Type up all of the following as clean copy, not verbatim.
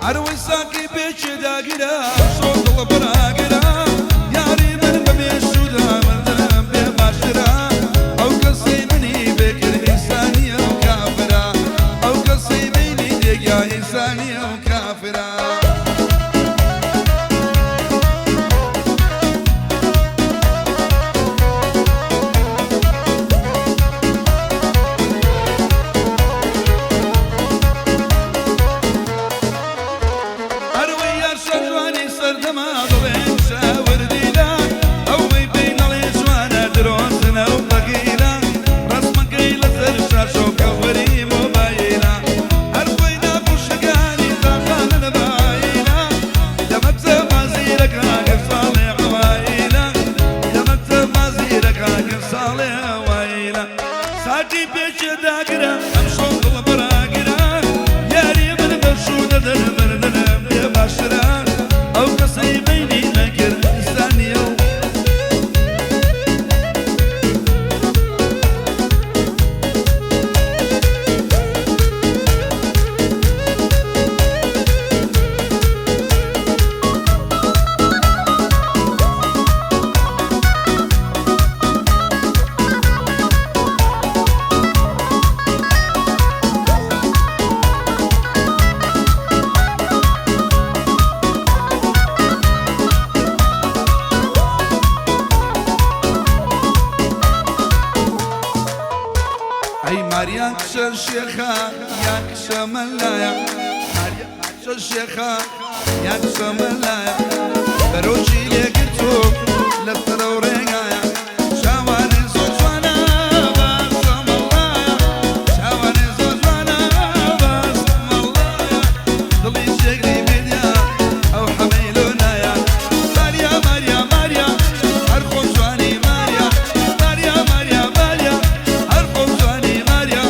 ئەروەی ساقی پێچێ داگرە، شۆ دڵ بەراگرە، یاری من بەبێ شودا مردنم پێ باشترە. ئەو کەسەی منی بێکرد ئینسانیە و کافرە، ئەو کەسەی مەیلی دێگیا ئینسانیە و کافرە. ئەروەی یار شەجوانی سەردەما دڵێن شاوردیلە، ئەوەی پێی نەڵێ جوانە درۆزنە و بەغیلە، ڕەسمەکەی لەسەر شاشە و کەوەری مۆبایلە، هەر خۆی ناخۆشەکانی تاقانە نەبایلە، لە مەکتەب مازیرەکە گەر ساڵێ عەوایلە، لە مەکتەب مازیرەکە گەر ساڵێ عەوایلە. ساقی پێچێ داگرە، ئەمشەو دڵ بەراگرە، یاری من بە شوو دەدەن مردنم پێ باشترە. ئەو کەسەی مەیلی نەکرد ئینسانیە و ئەی ماریان کچە شێخە یان کچە مەلایە، ماریان کچە شێخە یان کچە مەلایە، بەرۆکی لێگرتوو لەسەر ئەو ڕێگایە، چاوانێ زۆر جوانە باسە مەڵایە، چاوانێ زۆر جوانە باسە مەڵایە، دڵی جێگری بێدیا ئەو حەمەی لۆنایە. ماریا ماریا ماریا هەر خۆم جوانی ماریا، ماریا ماریا ماریا هەر خۆم جوانی ماریا،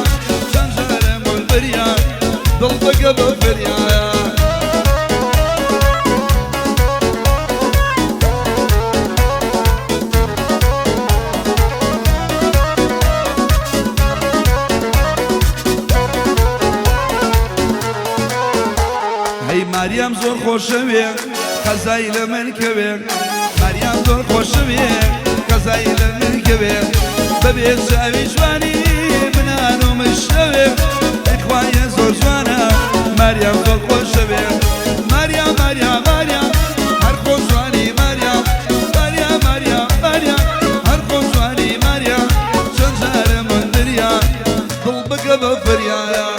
چەند جارم گول بریا دڵ بگە بە فریایە. هەی ماریام زۆر خۆشەوێ قەزای لە من کەوێ، ماریام زۆر خۆشەوێ قەزای لە من کەوێ، بەبێ چاوی جوانی منان و مشەوێ، ئەیخوایە زۆر جوانە ماریام زۆر خۆشەوێ. ماریا ماریا ماریا هەر خۆم جوانی ماریا، ماریا ماریا ماریا هەر خۆم جوانی ماریا، چەند جارە من دریا دڵ بگە بە فریایە.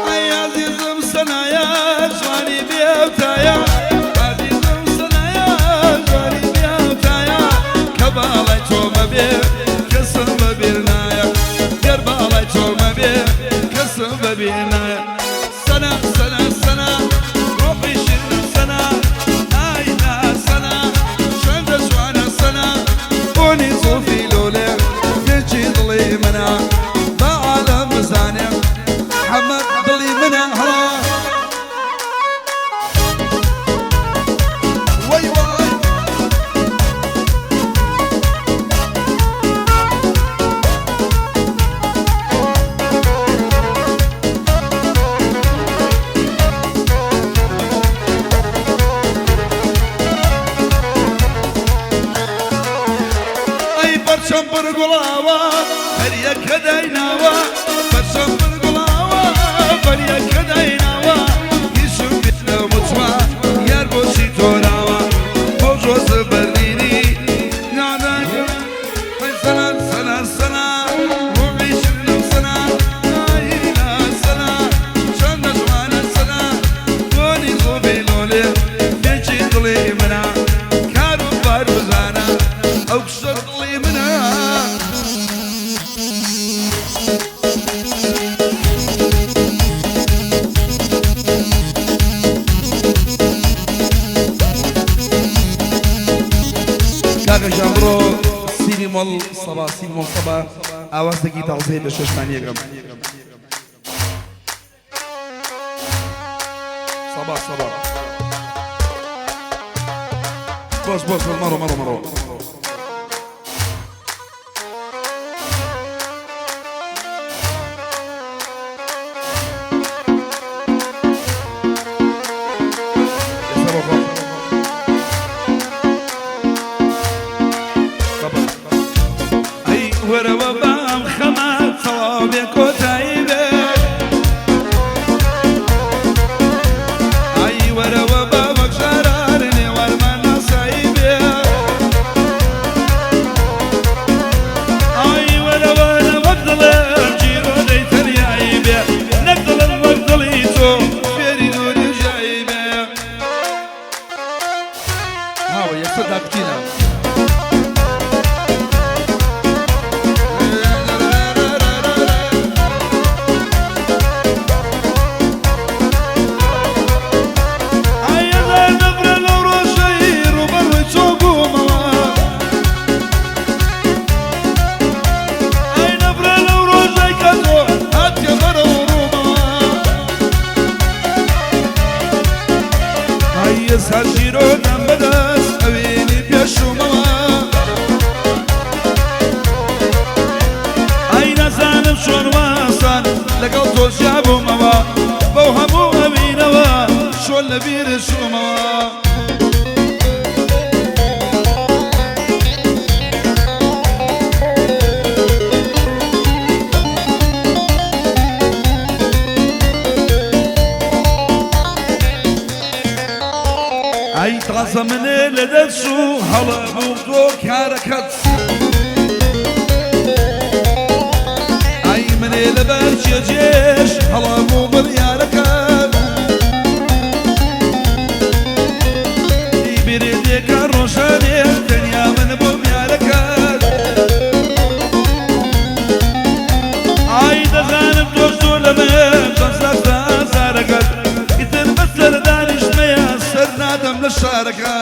ئەی ئازیزم سەنایە جوانی بێوتایە، ئازیزم سەنایە جوانی بێوتایە، کە باڵای تۆمە بێ کەسم بەبیر نایە، گەر باڵای تۆمە بێ کەسم بەبیر نایە. سەنا سەنا سەنا ڕۆحی شیرنم سەنا، ئاینا سەنا چەندە جوانە سەنا، بۆنی زوڵفی لۆلێ پێچی دڵی منە، با عالەم بزانێ حەمە دڵی منە. هەڵا وەی وای. ئەی پەرچەم پڕ گوڵاوە هەریەکە دایناوە، پەرچەم پڕ گوڵاوە بەریەکە دایناوە، هیچم پێ نەوتوە یار بۆچی تۆراوە، بۆ جۆزە بەرلینی ناداگە. ئەی سەنا سەنا سەنا ڕۆحی شیرنم سەنا، ئاینا سەنا چەندە جوانە سەنا، بۆنی زۆبی لۆلێ پێچی دڵی منە، کار و بار بزانە ئەو کچە دڵی منە. کاکە بڕۆ سیری مۆڵ سەبا سیری مۆڵ سەبا ئاوازێکی تازەی بە شەشمان یەکەم سەبا سەبا بۆس بۆس مەڕۆ مەڕۆ مەڕۆ. ئەی وەرەوە بام خەمە تەواو بێ کۆتایی بێ، ئەی وەرەوە بە وەک جاران نێوانمان ناسایی بێ، ئای وەرەوە وەک دڵم گیرۆدەی تەنیایی بێ، نەک دڵم وەک دڵی تۆ فێری دووری ژایی بێ. هاوە یەکسەر داکوتینە. ئای هەزار نەفرە لەو ڕۆژەی ڕووبەڕووی تۆ بوومەوە، ئای نەفرە لەو ڕۆژەی کە تۆ هاتیە بەرەو ڕوومەوە، ئای ئێستا ژیرۆدەم بەدەست ئەوینی پێشوومەوە، ئای نازانم چۆن واسان لەگەڵ تۆ جیابوومەوە، بەو هەموو ئەوینەوە چۆن لەبیرت چوومەوە. ئەی تازە منێ لە دەست چوو هەڵە بوو تۆ کارەکەت، ئەی منێ لەبەر جێجێش هەڵە بوو بڕیارەکەت، بیرێ دێکە ڕۆژانێ تەنیا من بۆم یارەکەت، ئای دەزانم تۆش تۆ لە من چەند سەختە ئازارەکەت، ئیتر بەسەر دانیشتمەیە سەر نادەم لە شارەکە.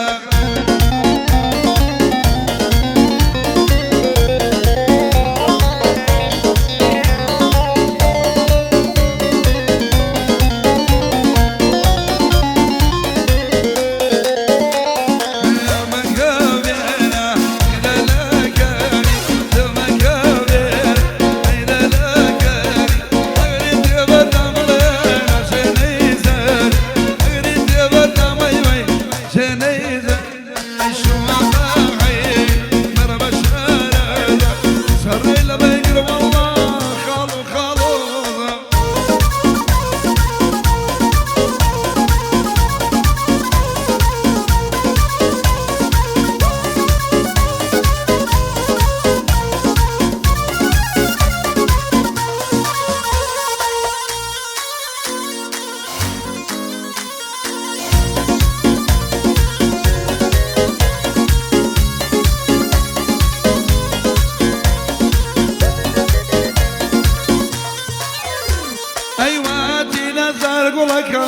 ئەیواتی نەزار گوڵەکە